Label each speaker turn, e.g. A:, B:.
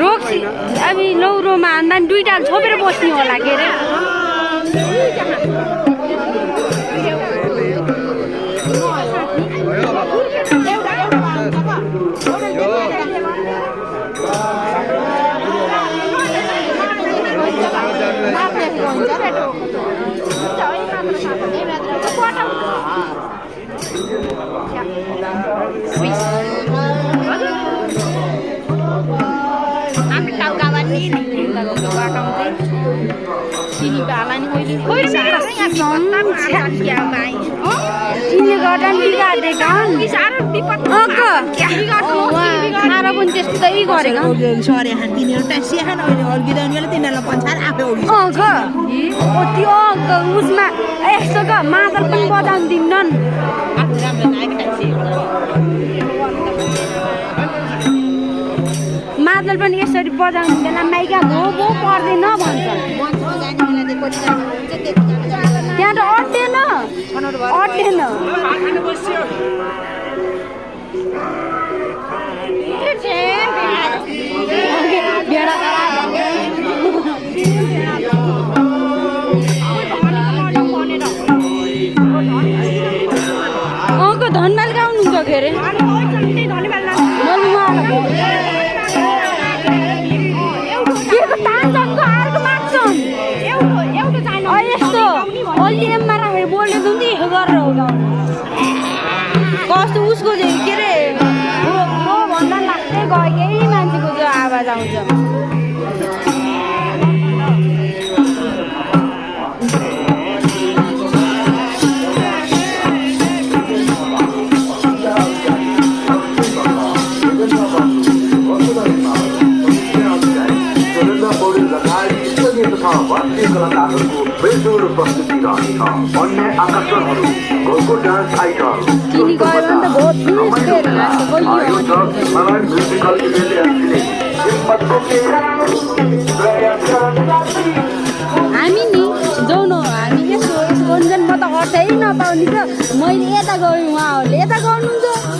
A: Roxy अब लौरोमा हान्दा नि दुईटा छोपेर बस्ने होला के अरे
B: Sini balan koili
A: तिमीले गर्दा नि बिगार्दै kan खाना पनि त्यस्तै गरेको
B: sore han tinir tasi han orgidan mele tinala panchar ape ogi
A: त्यो उसमा यस्तो क मादल पनि बजाउन दिन्नन् मादल पनि यसरी बजाउनु बेला माइका भो भो पर्दैन भन्छ त्यहाँ त अट्टेन धनमाल गाउनु हुन्छ के अरे यस्तो अलिएममा राखेर बोलेको नि गरेर हो कस्तो उसको चाहिँ के अरे भन्दा लाग्दै गयो केही मान्छेको जो आवाज आउँछ किनी गयो भने त बहुत हामी नि जाउन हामी यसो रञ्जन म त अर्थै नपाउने त मैले यता गएँ उहाँहरूले यता गर्नुहुन्छ